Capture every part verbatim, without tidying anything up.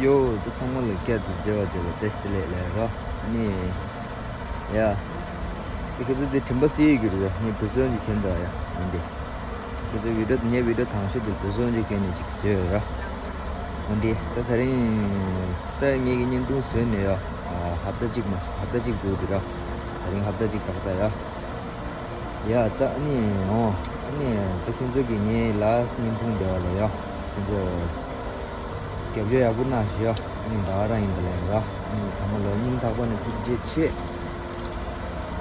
ཡོ། ད་ཚང་མ་ལ་བསྐྱར་དུ་མཇལ་བ་དེ་ལ་བཀྲ་ཤིས་བདེ་ལེགས་ལབ་རོགས། ཨ་ནི། ཡ། དེ་ཁྱེད་ཚོ་དེ་དྲན་པ་གསོ་ཡི་གི་རེད། ངས་བུ་ཚོ་གཉིས་ཁྱེར་འདུག་ཡ། ཨ་ནི། ཁྱེད་ཚོ་བི་ཌི་ཡོ་ངའི་བི་ཌི་ཡོ་དང་ཤོས་དེ་བུ་ཚོ་གཉིས་ཁྱེར་ནས་ཅིག་བཟོས་ཡོད་ར། ཨ་ནི། ད་དེ་རིང་། ད་ངེད་ཀྱི་བརྙན་ཐུང་བཟོས་ནས་ཡ། ཧབ་ཏ་གཅིག་མ་ཧབ་ཏ་གཅིག་འགྲོ་གི་ར། དེ་རིང་ཧབ་ཏ་གཅིག་ཏག་ཏག་ཡ། ཡ་ད་ཨ་ནི་འོ། ཨ་ནི་ད་ཁྱོད་ཚོ་གི་ངའི་ལ་སི་ཊི་བརྙན་ཐུང་དེ་བ་ལ་ཡ། ཁྱོད་ཚོ་རྒྱབ་སྐྱོར་ཡག་པོ་གནང་ཞུ་ཡ། ཨ་ནི་ད་ག་རང་ཡིན་ད་ལན་ར། ཨ་ནི་ཚང་མ་ལ་སྙིང་ཐག་པ་ནས་ཐུགས་རྗེ་ཆེ།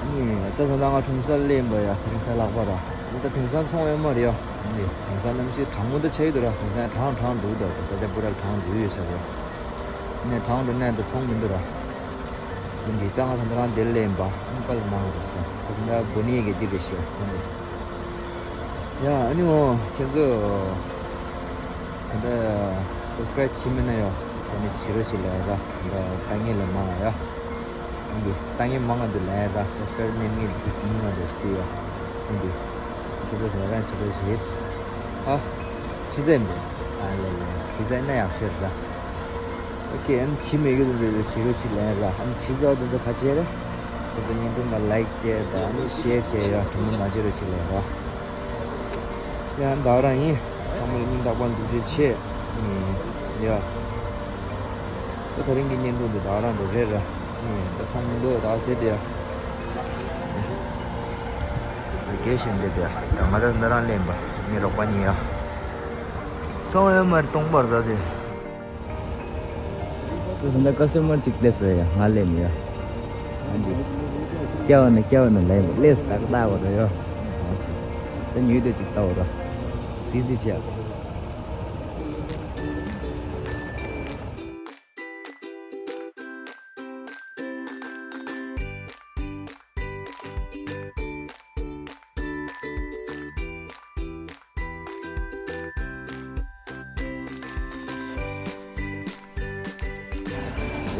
ཨ་ནི་ད་ད་ལྟ་ང་གྲོང་གསར་སླེབས་པ་ཡ། དེ་རིང་གཟའ་ལྷག་པ་ར། ད་དེང་སང་ཚོང་ཡོད་མ་རེད་ཡ། ཨ་ནི་དེང་སང་གནམ་གཤིས་གྲང་མོ་ད་ཆགས་ཀྱི་འདུག་ར། དེང་སང་གྲང་གྲང་འདུག་ད་ས་ཆ་པུ་ར་གྲང་འདུག་ཡོད་ས་རེད། ཨ་ནི་གྲང་འགྲོ་ནས་ད་ཚོང་མི་འདུག་ར། འདི་ད་ང་ད་ལྟ་རང་དེར་སླེབས་ཡིན་པ། ཨ་ནི་པཱ་ལགས་གནང་རོགས་ཟེར། ད་ལྟ་བོ་ནི་གི་འདི་རེད་ཤག་ཡ། ཨ་ནི་འོ་ཁྱེད་ཚོ་ད་ལྟ་སབ་སི་ཀ་རའིབ་བྱས་མེད་ན་ཡ། ད་ནི་བྱེད་རོགས་བྱེད་ལབ་ཡ། ད་ལྟ་ལྟ་མཁན་ལ་མང་བ་ཡ། ཨ་ནི་ལྟ་མཁན་མང་བ་འདུག་ལབ་ཡ། སབ་སི་ཀ་རའིབ་གནང་མཁན་འདི་སྙིང་བ་འདུག་ཟེར་ཡ། ཨ་ནི་ཁྱེད་ཚོ་ད་ལྟ་རང་བྱེད་རོགས་བྱེད། ཨ། ཕྱི་ཚེས་འདི། ཨ་ལེ་ལེ། ཕྱི་ཚེས་ན་ཡག་ཤོས་རེད་ད། ཨོ་ཁེ། ཨ་ནི་བྱེད་མེད་གི་དེ་ཚོ་བྱེད་རོགས་བྱེད་ལབ་ཡ། ཨ་ནི་བྱེད་ཚར་བ་དེ་ཚོ་ག་བྱེད་རེད། དེ་ཚོ་བརྙན་ཐུང་ལ་ལའིཀ་བྱས་དང་ཨ་ནི་ཤེར་བྱས་ཡ། དྲི་མ་མ་བྱེད་རོགས་བྱེད་ལབ་ཡ། ཡ་ད་ག་རང་ཡིན། ཚང་མ་ལ་སྙིང་ཐག་པ་ནས་ཐུགས་རྗེ་ཆེ། ཨ་ནི་ཡ། ད་དེ་རིང་གི་བརྙན་ཐུང་འདི་ད་ག་རང་འདྲ་རེད་ར། ཨ་ནི་ད་ཚོང་མི་འདུག་ད་དེ་དེ་ཡ། ཨ་རྒས་གཞོན་དེ་དེ་ཡ། ད་ང་ད་ནི་རང་སླེབས་པ། ངའི་རོགས་པ་གཉིས་ཡ། ཚོང་ཡོད་མ་རེད། སྟོང་པར་ད་དེ། ད་ད་ལྟ་ཀ་སི་ཊ་མར་གཅིག་སླེབས་སོང་ཡ། ང་སླེབས་མེད་ཡ། ཨ་འདི། སྐྱ་བ་ན་སྐྱ་བ་ན་ལས་མ་སླེབས་ཏག་ཏག་བ་ར་ཡ། ད་ཉུལ་དེ་གཅིག་ལྟ་བ་ར། སི་སི་ཆ།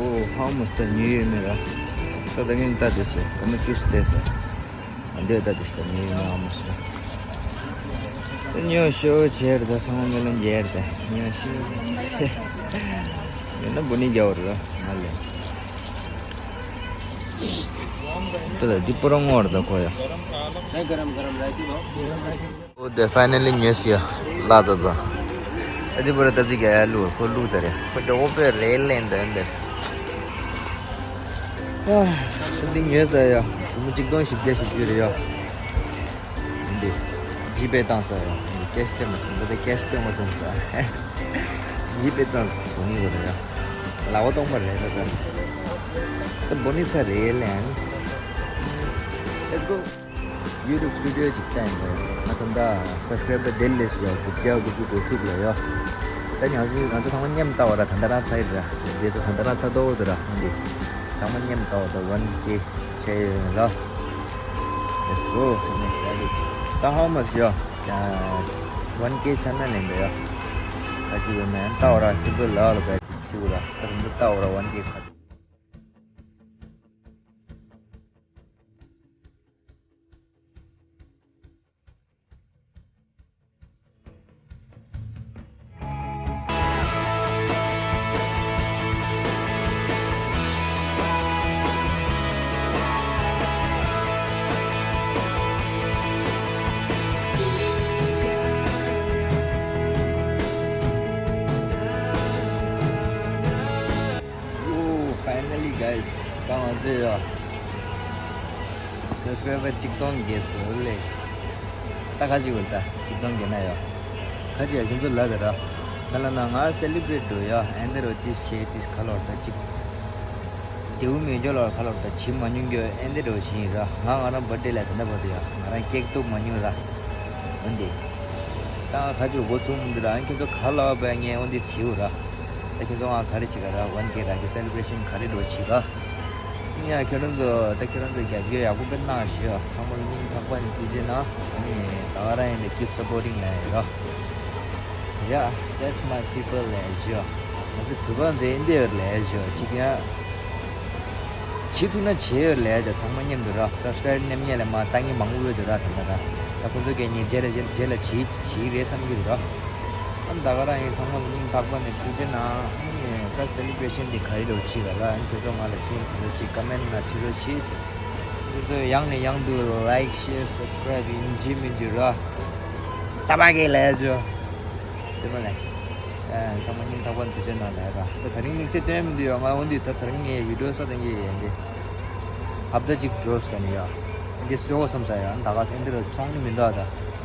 ཨོ་ཧ་མོ་སྟ་ཉུལ་ཡོད་མེད་ར། ས་ད་ངན་ལྟ་དེ་སོ་ད་ནི་ཅུས་དེ་སོ། ཨ་འདོད་ལྟ་དེ་སྟ་ཉུལ་ཡོད་མེད་ཧ་མོ་སྟ། ད་ཉོ་ཤོ་ཆེར་ད་ཚང་མ་མེ་ལོན་རྒྱལ་ད་ཉོ་ཤོ། ཡོད་ན་བུ་ནི་རྒྱལ་བ་ར་ང་ལས། ད་ད་འདི་པོ་རང་ངོ་ར་ད་ཁོ་ཡ། ཨོ་དེ་ཕའི་ནལ་ལི་ཉོས་ཡ། ལ་ཙ་ཙ། ཨ་དེ་པོ་ར་ད་ཅི་ག་ཡ་ལུ་ཁོ་ལུ་ཙ་རེ་ཁོ་དེ་ཨོ་པེ་རེ་ལེན་དེ་འདི། ཨ་འདི་ཉོས་ས་ཡ། དུ་མུ་གཅིག་སྟོང་བཞི་བརྒྱ་བཞི་བཅུ་རེ་ཡ། འདི་ཇི་པེ་བཏང་ས་ཡ། འདི་ཀེཤ་སྟེར་མ་སོང་། འདི་ཀེཤ་སྟེར་མ་སོང་ས། ཇི་པེ་བཏང་ས་བོ་ནི་གོ་རེ་ཡ། ལ་བ་སྟོང་པ་རེད་ད་ད། ད་བོ་ནི་ས་རེ་ལེན། Let's go. YouTube Studio ཅིག་བཏང་ཡིན་པ། ང་ད་ལྟ་སབ་སི་ཀ་རའི་བར་དེ་ལས་ཞིག་ཡོད། དགུ་བརྒྱ་དགུ་བཅུ་གོ་དྲུག་ལ་ཡོད། ད་ང་ཚོ་ང་ཚོ་ཚང་མ་མཉམ་ལྟ་བ་ར། ད་ལྟ་རང་ཚར་ཡིན་ར། དེ་ད་ད་ལྟ་རང་ཚར་ཏོག་འདུག་ར། འདི་ཚང་མ་མཉམ་ལྟ་བ་ད་ཝན་ཀེ་ཆེ་ཡོད་ར། Let's go. I'm excited. ད་how much ཡོད། ཝན་ཀེ་ཆ་ན་ལེན་པ་ཡོད། ད་ཅི་ཡོད་མེད་ལྟ་བ་ར། ཁྱེད་ཚོ་ལ་ལ་བས་ཤི་བ་ར། ད་རིང་ལྟ་བ་ར་ཝན་ཀེ་ཁ། Oh, finally, guys. ད་ང་ཚོས་ཡ། སབ་སི་ཀ་རའི་བར་གཅིག་སྟོང་བརྒལ་སོང་ལེ། ད་ག་ཅིག་འོ་ད་གཅིག་སྟོང་བརྒལ་ན་ཡ། ག་ཅིག་ཡ་ཁྱེད་ཚོ་ལབ་ད་ར། ག་ལ་ན་ང་སེ་ལི་བྷི་རེཊ་འགྲོ་ཡ། ཨེ་འདི་རོ་ཏིས་ཆེ་ཏིས་ཁ་ལོར་ད་ཅིག་དེའུ་མེ་ཇོ་ལོར་ཁ་ལོར་ད་བྱེད་མ་མྱོང་རྒྱུ་ཨེ་འདི་རོ་བྱེད་ཡིན་ར། ང་ང་རང་བར་ཐ་ཌེ་ལ་ད་ལྟ་བར་དུ་ཡ་ང་རང་ཀེག་གཏུབ་མ་མྱོང་ར། འོན་ཏེ། ད་ང་ག་ཅིག་འགོ་ཚུགས་མི་འདུག་ར། ཁྱེད་ཚོ་ག་ལ་བ་བས་ངས་འོན་ཏེ་བྱེད་འུ་ར། ད་ཁྱེད་ཚོ་ང་ག་རེ་བྱེད་ག་ར། ཝན་ཀེ་ར་གི་སེ་ལི་བྷི་རེ་ཤན་ག་རེ་འགྲོ་བྱེད་ག་ཡ། ཁྱེད་རང་ཚོ་ད་ཁྱེད་རང་ཚོ་རྒྱབ་སྐྱོར་ཡག་པོ་དཔེ་གནང་ཞུ། ཚང་མ་ལ་སྙིང་ཐག་པ་ནས་ཐུགས་རྗེ་གནང་། ཨ་ནི་ད་ག་རང་ཡིན་ད་keep supporting ལབ་ཡ། Yeah, that's my people ལབ་ཞུ། ང་ཚོ་བོད་པ་ཚོ་ཨེ་འདི་ཡོད་ལབ་ཞུ་གཅིག་ཡ། བྱེད་ཐུབ་ན་བྱེད་ཡོད་ལབ་ཡ། ཚང་མ་མཉམ་དུ་ར་སབ་སི་ཀ་རའིབ་མཉམ་ཉལ་ལ་མ་ལྟ་མཁན་མང་པོ་ཡོད་དུ་ར། ད་ལྟ་ར་ད་ཁོ་ཚོ་གས་ངས་རྗེས་ལ་རྗེས་ལ་བྱེད་བྱེད་རེད་བསམ་གྱི་འདུག་ར། ཨ་ནི་ད་ག་རང་ཡིན། ཚང་མ་ལ་སྙིང་ཐག་པ་ནས་ཐུགས་རྗེ་གནང་། ཨ་ནི་ ད་སེ་ལི་བྷ་རེ་ཤན་འདི་ག་རེ་འདྲ་བྱེད་ལ་ར། ཨ་ནི་ཁྱོད་ཚོ་ང་ལ་མཆན་བྲིས་རོགས་བྱེད། ཀོ་མེན་ཊི་ནང་བྲིས་རོགས་བྱེད། ཁྱོད་ཚོ་ཡང་ནས་ཡང་དུ་ལའིཀ་ཤེར་སབ་སི་ཀ་རའིབ་ཡིན་གཅིག་མིན་གཅིག་ར། ཏ་པ་གེ་ལས་ཇོ། ཙེ་མ་ལས། ཨ། ཚང་མ་སྙིང་ཐག་པ་ནས་ཐུགས་རྗེ་གནང་ལ་ར། ད་དེ་རིང་དམིགས་བསལ་སྟོན་མི་འདུག་ཡ། ང་འོ་འདི་ད་དེ་རིང་ངས་བི་ཌི་ཡོ་བཟོ་སྟངས་ཀྱི་ཡིན་གྱི། ཧབ་ཏ་གཅིག་འགྲོ་སོང་ནི་ཡ། འདི་བཟོ་བསམ་ས་ཡ། ད་ག་ས་འདི་ལ་ཚོང་ནི་མི་འདུག་ད་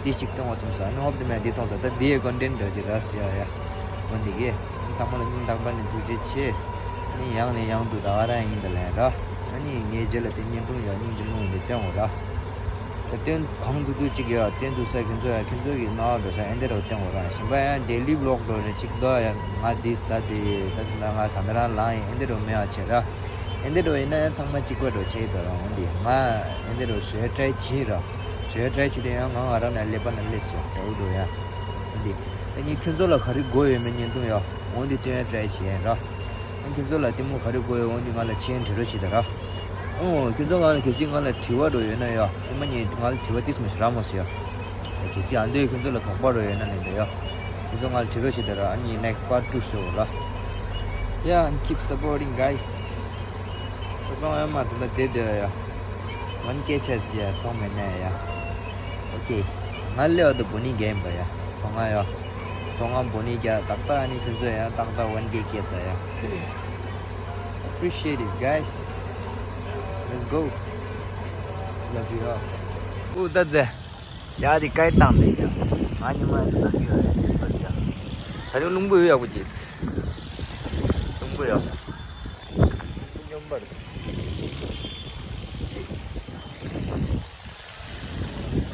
འདི་ཞིག་སྟོན་བསམ་ས། ཨ་ནི་ཧོབ་དེ་མེད་འདི་གཏོང་ས། ད་འདི་ཡི་ཀོན་ཊེན་ཊི་འདྲ་ཅིག་ར་ཟེར་ཡ་ཡ། འོ་འདི་གི། ཚང་མ་ལ་སྙིང་ཐག་པ་ནས་ཐུགས་རྗེ་ཆེ། ཨ་ནི་ཡང་ནས་ཡང་དུ་ད་ག་རང་ཡིན་ད་ལན་ར། ཨ་ནི་ངའི་རྗེས་ལ་དེ་བརྙན་ཐུང་ཡ་སྙིང་རྗེ་མོ་འདི་སྟོན་འོ་ར། ད་སྟོན་གང་ཐུབ་ཐུབ་ཅིག་ཡ་སྟོན་ཐུབ་ས། ཁྱེད་ཚོ་ཡ་ཁྱེད་ཚོ་གི་རྣ་བ་འགྲོ་ས་ཨེ་འདི་རུ་སྟོན་འོ་ར། གཞན་པ་ཡང་ཌེ་ལི་བི་ལོག་འགྲོ་རེ་ཅིག་འདུག་ཡ། ང་འདི་ཟ་དེ་ད་ང་ད་ད་རང་ལངས་ཡིན་ཨེ་འདི་རུ་མེད་ཨ་ཆེ་ར། ཨེ་འདི་རུ་ཡིན་ན་ཡང་ཚང་མ་གཅིག་པ་འགྲོ་ཆེ་ཡི་ད་ར། འོ་འདི་ང་ཨེ་འདི་རུ་བཟོས་ཊ་རའི་བྱེད་ར། བཟོས་ཊ་རའི་བྱེད་དེ་ཡང་ང་ང་རང་ནས་ཀླད་པ་ནས་སླེབས་སོང་འདྲ་བོ་འདུག་ཡ། འོ་འདི་ད་ངས་ཁྱོད་ཚོ་ལ་ག་རེ་དགོས་ཡོད་མེད་བརྙན་ཐུང་ཡ། འོ་འདི་སྟོན་ཡ་ཊ་རའི་བྱེད་ཡ་ར། ཨ། ཁྱོད་ཚོ་ལ་ལྟད་མོ་ག་རེ་དགོས་ཡོད་འོ་འདི་ང་ལ་མཆན་བྲིས་རོགས་བྱེད་ད་ར། ཨོ། ཁྱོད་ཚོ་ང་ལ་གལ་སྲིད་ང་ལ་དྲི་བ་འདྲ་ཡོད་ན་ཡ། ཨེ་མ་ཉེ་ང་ལ་དྲི་བ་ཏིས་མ་ཞིག་རག་མ་སོང་ཡ། གལ་སྲིད་ཨ་འདོད་ཁྱོད་ཚོ་ལ་དོགས་པ་འདྲ་ཡོད་ན་ལེན་ད་ཡ། ཁྱོད་ཚོ་ང་ལ་དྲི་རོགས་བྱེད་ད་ར། ཨ་ནི་ནེག་སི་པར་ཊུ་བཟོ་ར། Yeah, and keep supporting, guys. ཁྱོད་ཚོ་ཨེ་མ་དེ་འདྲ་བསྡད་བསྡད་ཡ། ཝན་ཀེ་ཆགས་ཡ། ཚོང་མེད་ན་ཡ། ཨོ་ཁེ། ང་ལེ་བ་དུ་བོ་ནི་གེམ་པ་ཡ། ཚོང་ང་ཡ། ཚོང་ང་བོ་ནི་རྒྱ་ཏག་ཏག་ཨ་ནི་ཁྱོད་ཚོ་ཡ་ཏག་ཏག་ཝན་ཀེ་སྐྱེས་ས་ཡ། Appreciate it, guys. Let's go. Love you all. ཨུ་ད་ད། ཡ་དེ་སྐད་བཏང་དེ་ཤ། ང་ཉི་མ་ནང་གི་ཡོད་རེད་པར་ཡ། ད་རུང་རླུང་བུ་ཡོད་ཡག་པོ་བྱེད། རླུང་བུ་ཡོད། སྙོམས་པར།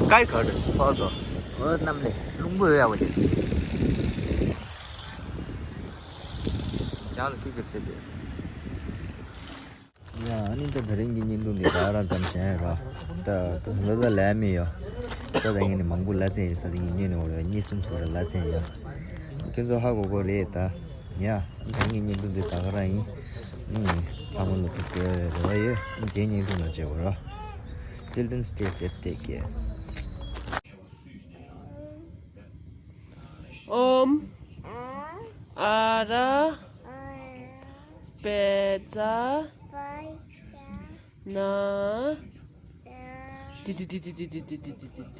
སྐད་ག་རེ་སྤར་དོ། འོ་གནམ་ལས་རླུང་བུ་ཡོད་ཡག་པོ་བྱེད། ཡང་ལ་ཀི་ཀི་ཚེ་དེ། ཡ། ཨ་ནི་ད་དེ་རིང་གི་བརྙན་ཐུང་འདི་ད་རང་ཙམ་བྱས་ར། ད་ད་ད་ལ་ལས་མེད་ཡོ། ད་ད་ངས་ནི་མང་པོ་ལ་ཚན་ཡོད་ས་དེ་ངས་བརྙན་ནི་འོ་ར་གཉིས་གསུམ་ཚོ་ར་ལ་ཚན་ཡོད། ཁྱོད་ཚོ་ཧ་གོ་གོ་རེད་ད། ཡ། ད་ངས་བརྙན་ཐུང་འདི་ད་ག་རང་ཡིན། ཨུམ། ཚང་མ་ལ་ཐུགས་རྗེ་རེ་བ་ཡོད། ཨུམ། རྗེས་བརྙན་ཐུང་ལ་མཇལ་གོ་ར། Till then, stay safe, take care. ཨོམ། ཨ་ར། པེ་ཙ། ན། ཏི་ཏི་ཏི།